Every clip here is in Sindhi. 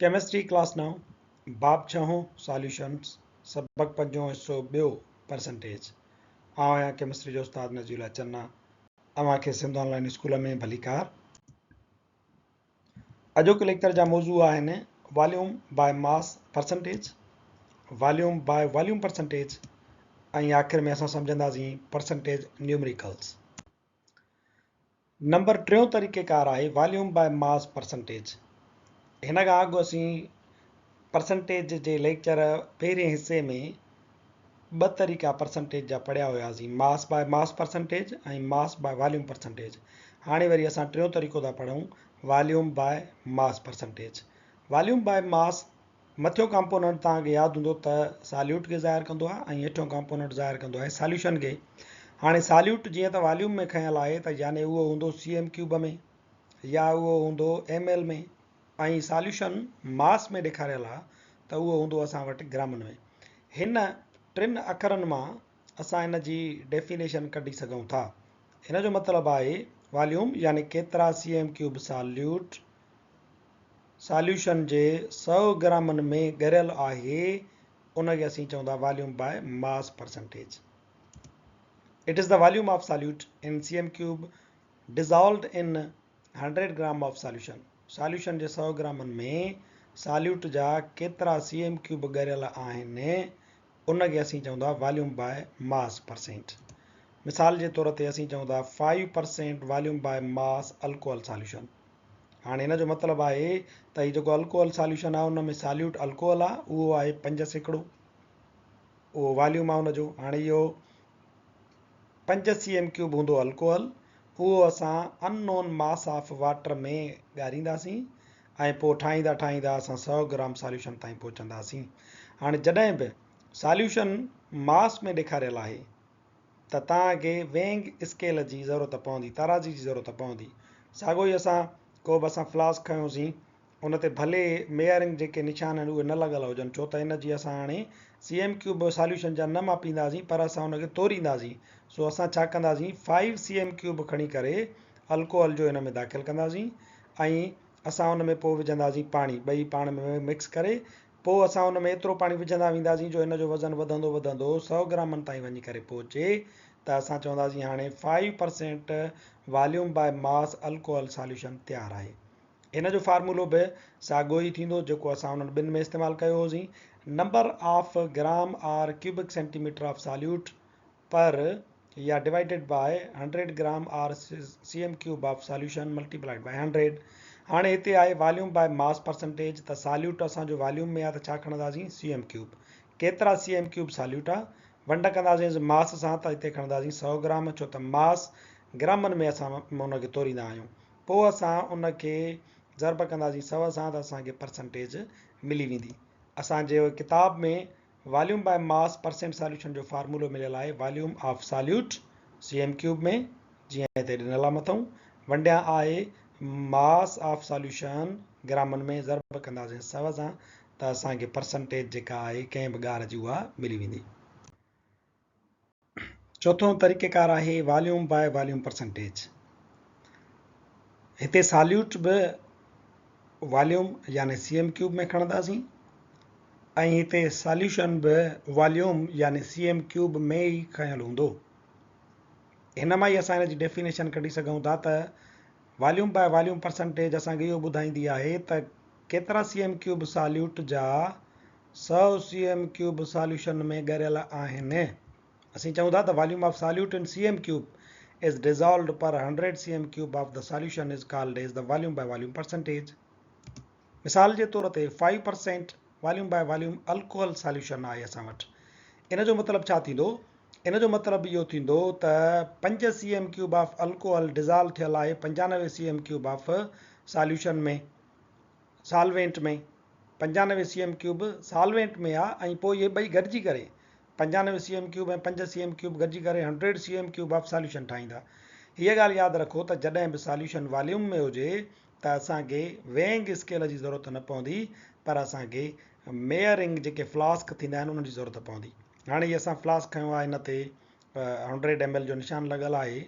ڪيمسٽري ڪلاس نائون، باب ڇهون، ساليوشنز، سبق پنجون حصو ٻيو، پرسنٽيج. آئون آهيان ڪيمسٽري جو استاد نذير الله چنا. اوهان کي سنڌ آن لائين اسڪول ۾ ڀليڪار. اڄوڪي ليڪچر جا موضوع آهن volume by mass percentage, volume by volume percentage ۽ آخر ۾ اسان سمجهنداسين پرسنٽيج نيومريڪلز. نمبر ٽيون طريقيڪار آهي واليوم باء ماس پرسنٽيج. هن کان اڳ اسين پرسنٽيج جي ليڪچر پهرين حصي ۾ ٻه طريقا پرسنٽيج جا پڙهيا هياسين mass by mass percentage ۽ mass by volume percentage. هاڻي وري اسان ٽيون طريقو ٿا پڙهون volume by mass percentage. Volume by mass مٿيون ڪامپوننٽ توهان کي ياد هوندو ته ساليوٽ کي ظاهر ڪندو آهي ۽ هيٺيون ڪامپوننٽ ظاهر ڪندو آهي ساليوشن کي. هاڻي ساليوٽ جيئن ته واليوم ۾ کنيل آهي ته يعني اهو هوندو سي ايم ڪيوب ۾ يا اهو هوندو ايم ايل ۾ ۽ ساليوشن ماس ۾ ڏيکاريل آهي ته اهو هوندو اسان وٽ گرامن ۾. هن ٽن اکرن مان اسان ان جي ڊيفينيشن ڪڍي سگهون ٿا. هن جو مطلب آهي واليوم يعني ڪيترا سي ايم ڪيوب ساليوٽ ساليوشن جي سئو گرامن ۾ ڳريل آهي ان کي اسين چئون ٿا volume by mass percentage. It is the volume of solute in C M cube dissolved in 100 gram of solution. Solution جي سئو گرامن ۾ ساليوٽ جا ڪيترا سي ايم ڪيوب ڳريل آهن ان کي اسين چئون ٿا واليوم باء ماس پرسينٽ. مثال جي طور تي اسين چئون ٿا 5% واليوم باء ماس الڪوحل ساليوشن. هاڻي هن جو مطلب آهي ته هي جيڪو الڪوحل ساليوشن آهي ان ۾ ساليوٽ الڪوحل آهي اهو آهي 5% اهو واليوم آهي ان جو. هاڻي اهو 5 سي ايم ڪيوب هوندو الڪوحل اهو اسان ان نون ماس آف واٽر ۾ ڳارينداسين ۽ پوء ٺاهيندا ٺاهيندا اسان 100 گرام ساليوشن تائين پهچنداسين. هاڻي جڏهن به ساليوشن ماس ۾ ڏيکاريل آهي ته توهان کي وينگ اسڪيل جي ضرورت پوندي، ترازي جي ضرورت پوندي. ساڳيو ئي اسان ڪو به اسان فلاسڪ کنيوسين، ان تي ڀلي ميئرنگ جيڪي نشان آهن اهي نه لڳل هجن، ڇو ته ان جي اسان هاڻي سي ايم ڪيوب ساليوشن جا نه ماپينداسين پر اسان ان کي تورينداسين. سو اسان ڇا ڪنداسين فائيو سي ايم ڪيوب کڻي ڪري الڪوحل جو ان ۾ داخل ڪنداسين ۽ اسان ان ۾ پوء وجهنداسين پاڻي، ٻئي پاڻ ۾ مڪس ڪري پوء اسان ان ۾ ايترو پاڻي وجهندا وينداسين جو ان جو وزن وڌندو وڌندو سئو گرامن تائين وڃي ڪري پهچي ته اسان چونداسين هاڻي five percent volume by mass alcohol solution تيار آهي. ان جو فارمولو به ساڳيو ئي ٿيندو جيڪو اسان انهن ٻن ۾ استعمال ڪيو هوسين number of gram or cubic centimetre of solute per يا divided by hundred gram or C M cube of solution multiplied by hundred. هاڻي هتي آهي واليوم باء ماس پرسنٽيج ته ساليوٽ اسان جو واليوم ۾ آهي ته ڇا کڻنداسين سي ايم ڪيوب. ڪيترا سي ايم ڪيوب ساليوٽ آهي ونڊ ڪنداسين ماس سان ته هتي کڻنداسين سئو گرام ڇو ته ماس گرامن ۾ اسان ان کي توريندا آهيون پوء اسان ان کي ضرب ڪنداسين سئو سان ته اسان کي پرسنٽيج ملي ويندي. اسان جي ڪتاب ۾ واليوم باء ماس پرسينٽ ساليوشن جو فارمولو مليل آهي volume of solute C M cube ۾ جيئن هتي ڏنل آهي مٿئون ونڊيان آهي ماس آف ساليوشن گرامن ۾ ضرب ڪنداسين سئو سان ته اسان کي پرسنٽيج جيڪا آهي ڪنهن به ڳار جي اها ملي ويندي. چوٿون طريقيڪار آهي واليوم باء واليوم پرسنٽيج. هتي ساليوٽ به واليوم يعني سي ايم ڪيوب ۾ کڻنداسين ۽ هتي ساليوشن به واليوم يعني سي ايم ڪيوب ۾ ئي کنيل هوندو. هن مان ئي اسان هن جي ڊيفينيشن ڪڍي سگهون ٿا ته واليوم باء واليوم پرسنٽيج اسان کي اهو ٻڌائيندي آهي ته ڪيترا سي ايم ڪيوب ساليوٽ جا سئو سي ايم ڪيوب ساليوشن ۾ ڳريل آهن. اسين چئون ٿا ته volume of solute in C M cube is dissolved per hundred C M cube of the solution is called as the volume by volume percentage. مثال جي طور تي five percent volume by volume alcohol solution آهي اسان وٽ. ان جو مطلب ڇا ٿيندو؟ ان جو مطلب اهو ٿيندو ته پنج C M cube of alcohol dissolve ٿيل آهي پنجانوي C M cube of solution ۾، solvent ۾. پنجانوي سي ايم ڪيوب سالوينٽ ۾ آ ۽ پوء اهي ٻئي گڏجي ڪري پنجانوي سي ايم ڪيوب ۽ پنج سي ايم ڪيوب گڏجي ڪري hundred C M cube of solution ٺاهيندا. هيء ڳالهه ياد رکو ته جڏهن به ساليوشن واليوم ۾ هجي ته اسان کي وينگ اسڪيل جي ضرورت نه پوندي پر اسان کي ميئرنگ جيڪي فلاسڪ ٿيندا آهن انهن جي ضرورت پوندي. هاڻي هي اسان فلاسڪ کنيو آهي ان تي هنڊريڊ ايم ايل جو نشان لڳل آهي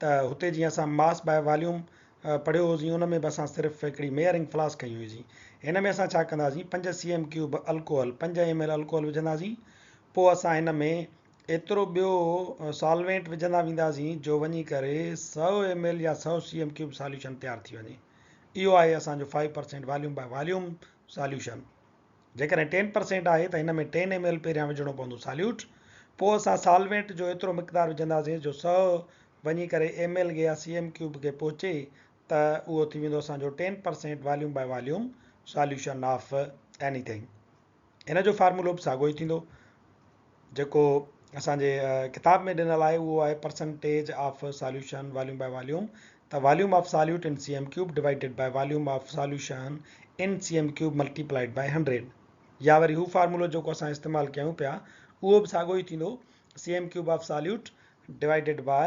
ته هتي جيئن اسان ماس باء واليوم پڙهيو هوسين ان ۾ به اسان صرف هڪڙي ميئرنگ فلاسڪ کنئي هئيسين. هن ۾ اسان ڇا ڪنداسين پنج سي ايم ڪيوب الڪوحل پنج ايم ايل الڪوحل وجهنداسين پوء اسان هن ۾ ايترو ٻيو سالوينٽ وجهندا وينداسين جو وڃي ڪري سئو ايم ايل يا سئو سي ايم ڪيوب ساليوشن تيار ٿي وڃي. اهو آهي اسان جو five percent volume by volume solution. جيڪڏهن ٽين پرسينٽ آهي ته هن ۾ ٽين ايم ايل پهريان وجهڻو پوندو ساليوٽ پوء اسان سالوينٽ جو ايترو مقدار وجهنداسين جو سئو وڃي ڪري ايم ايل کي يا سي ايم ڪيوب کي پهچي ته اهو ٿي ويندو اسان جو ten percent volume by volume solution of anything. هن جو فارمولو به ساڳيو ئي ٿيندو جيڪو اسان جي ڪتاب ۾ ڏنل آهي اهو آهي percentage of solution volume by volume ته volume of solute in C M cube divided by volume of solution in C M cube multiplied by hundred يا وري هو فارمولو جيڪو اسان استعمال ڪيون پيا اهو به ساڳيو ئي ٿيندو C M cube of solute divided by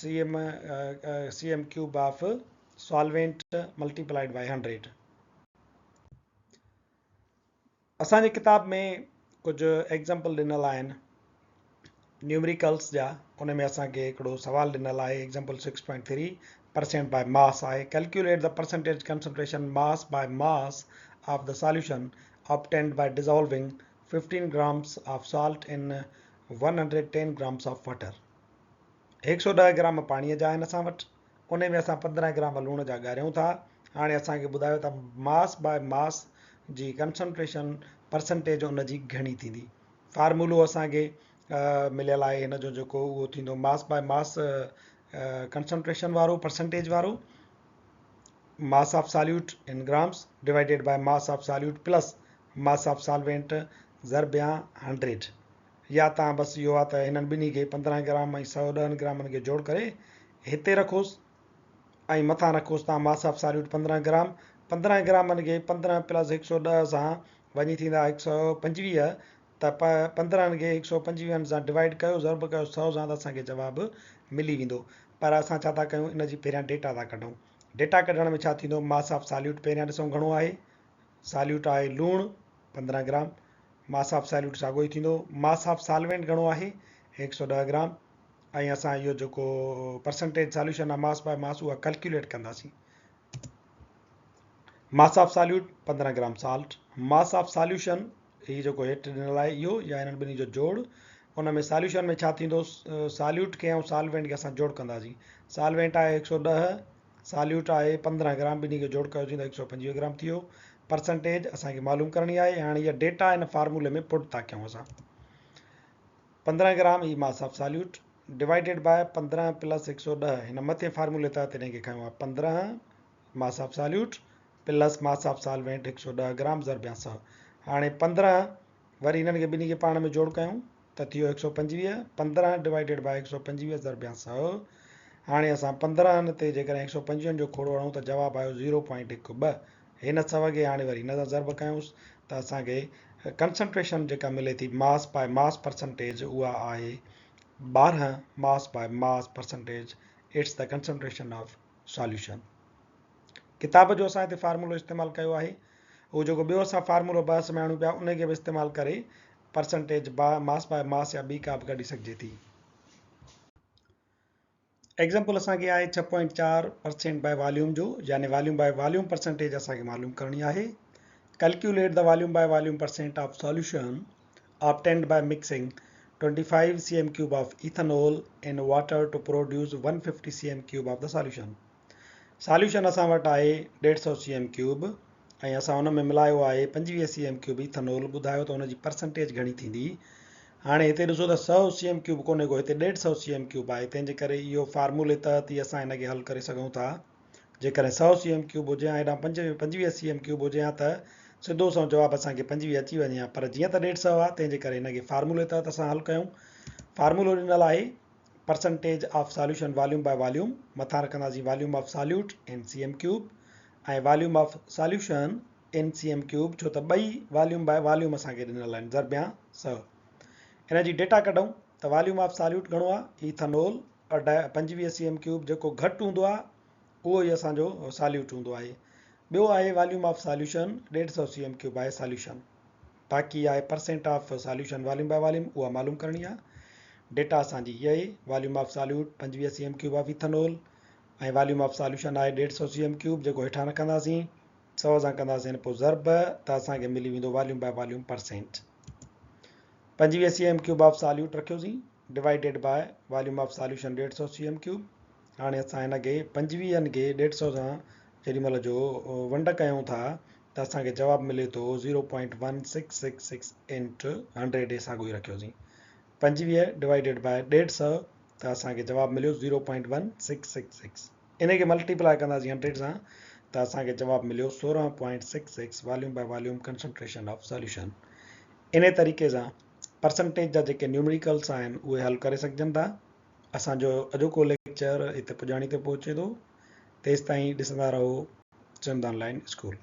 C M C M cube of solvent multiplied by hundred. اسان جي ڪتاب ۾ ڪجهه ايگزامپل ڏنل آهن نيومريڪلس جا ان ۾ اسان کي هڪڙو سوال ڏنل آهي example six point three percent by mass آهي calculate the percentage concentration mass by mass of the solution obtained by dissolving 15 grams of salt in 110 grams of water. هڪ سؤ ڏهه گرام پاڻيء جا آهن اسان وٽ، انهي ۾ اسان 15 گرام لوڻ جا ڳاريون ٿا. هاڻي اسان کي ٻڌايو ته ماس باء ماس جي ڪنسنٽريشن پرسنٽيج ان جي گهڻي ٿيندي. فارمولو اسان کي مليل آهي هن جو جيڪو اهو ٿيندو ماس باء ماس ڪنسنٽريشن وارو پرسنٽيج وارو mass of solute in grams divided by mass of solute plus mass of solvent ضربيان hundred يا تان بس اهو آ ته هنن ٻنهي کي 15 گرام ۽ 110 گرامن کي جوڙ ڪري هتي رکوس ۽ مٿان رکوس تان ماس آف ساليوٽ 15 گرام 15 گرامن کي 15 پلس 110 سان وڃي ٿيندا 125 ته 15 کي 125 سان ڊوائيڊ ڪيو ضرب ڪيو 100 سان ته اسان کي جواب ملي ويندو پر اسان ڇا ٿا ڪيون ان جي پهريان ڊيٽا ٿا ڪڍون ڊيٽا ڪڍڻ ۾ ڇا ٿيندو ماس آف ساليوٽ پهريان ڏسون گهڻو آهي ساليوٽ آهي لوڻ 15 گرام، ماس آف ساليوٽ ساڳيو ئي ٿيندو، ماس آف سالوينٽ گهڻو آهي 110 گرام ۽ اسان اهو جيڪو پرسنٽيج ساليوشن آهي ماس باء ماس اها ڪلڪيوليٽ ڪنداسين. Mass of solute 15 gram salt, mass of solution هي جيڪو هيٺ ڏنل آهي اهو يا انهن ٻنهي جو جوڙ ان ۾ ساليوشن ۾ ڇا ٿيندو ساليوٽ کي ۽ سالوينٽ کي اسان جوڙ ڪنداسين سالوينٽ آهي 110 ساليوٽ آهي 15 گرام ٻنهي کي جوڙ ڪيوسين ته 125 گرام ٿي ويو. پرسنٽيج اسان کي معلوم ڪرڻي آهي. هاڻي اها ڊيٽا هن فارمولي ۾ پٽ ٿا ڪيون اسان. 15 gram he mass of solute divided by 15 plus 110 هن مٿين فارمولي تحت هن کي کنيو آهي 15 mass of solute plus mass of solvent 110 gram ضرب 100 هاڻي 15 وري هنن کي ٻنهي کي پاڻ ۾ جوڙ ڪيون ته ٿي ويو 125، 15 ڊوائيڊيڊ باء 125 ضرب 100. هاڻي اسان 15 تي جيڪڏهن 125 جو کوڙو هڻون ته جواب آيو زيرو پوائنٽ هڪ ٻه. هن سو کي هاڻي وري هن سان ضرب ڪيونس ته اسان کي ڪنسنٽريشن جيڪا ملي ٿي ماس باء ماس پرسنٽيج اها آهي 12 mass by mass percentage it's the concentration of solution. ڪتاب جو اسان هتي فارمولو استعمال ڪيو آهي. اهو جيڪو ٻيو اسان فارمولو بحث ۾ آڻيون پيا ان کي به استعمال ڪري پرسنٽيج باء ماس باء ماس يا ٻي ڪا به ڪڍي سگهجي ٿي. ايگزامپل اسان کي آهي ڇهه پوائنٽ چار پرسينٽ باء واليوم جو يعني واليوم باء واليوم پرسنٽيج اسان کي معلوم ڪرڻي آهي. Calculate the volume by volume percent of solution obtained by mixing 25 C M cube of ethanol in water to produce 150 C M cube of the solution. Solution اسان وٽ آهي ڏيڍ سئو سي ايم ڪيوب ۽ اسان ان ۾ ملايو آهي 25 سي ايم ڪيوب ايٿانول ٻڌايو ته ان جي پرسنٽيج گهڻي ٿيندي هاڻي هتي ڏسو ته سئو سي ايم ڪيوب ڪونهي ڪو هتي ڏيڍ سئو سي ايم ڪيوب آهي تنهن جي ڪري اهو فارمولي تحت ئي اسان هن کي حل ڪري سگهون ٿا جيڪڏهن سئو سي ايم ڪيوب هجي ها هيڏانهن 25 سي ايم ڪيوب هجي ها ته سڌو سنئون جواب اسان کي 25 اچي وڃي ها پر جيئن ته ڏيڍ سئو آهي تنهن جي ڪري هن کي فارمولي تحت اسان حل ڪيون فارمولو ڏنل آهي percentage of solution volume by volume مٿان رکنداسين volume of solute in C M cube ۽ volume of solution in C M cube ڇو ته ٻئي واليوم باء واليوم اسان کي ڏنل آهن ضربيان سئو ان جي ڊيٽا ڪڍون ته واليوم آف ساليوٽ گهڻو آهي ايٿانول 25 سي ايم ڪيوب جيڪو گهٽ هوندو آهي اهو ئي اسان جو ساليوٽ هوندو آهي ٻيو آهي واليوم آف ساليوشن ڏيڍ سئو سي ايم ڪيوب آهي ساليوشن باقي آهي percent of solution volume by volume اها معلوم ڪرڻي آهي. ڊيٽا اسان جي هيء آهي، واليوم of ساليوٽ 25 C M cube of ethanol ۽ واليوم آف ساليوشن آهي ڏيڍ سئو سي ايم ڪيوب جيڪو هيٺان رکنداسين سئو سان ڪنداسين پوء ضرب ته اسان کي ملي ويندو واليوم باء واليوم percent. 25 C M cube of solute رکيوسين divided by volume of solution ڏيڍ سئو سي ايم ڪيوب. هاڻي اسان هن کي پنجويهن کي ڏيڍ سئو سان جيڏي مهل جو ونڊ ڪيون ٿا ته اسان کي جواب ملي ٿو zero point one six six six into hundred هي ساڳيو ئي رکيوسين 25 ڊوائيڊيڊ باء ڏيڍ سئو ته اسان کي جواب مليو zero point one six six six انهي کي ملٽيپلائي ڪنداسين هنڊريڊ سان ته اسان کي جواب مليو 16 point six six volume by volume concentration of solution. انهي طريقي سان پرسنٽيج جا جيڪي نيومريڪلس آهن اهي حل ڪري سگهجن ٿا. اسان جو اڄوڪو ليڪچر هتي پڄاڻي تي پهچي ٿو. تيستائين ڏسندا رهو سنڌ آن لائين اسڪول.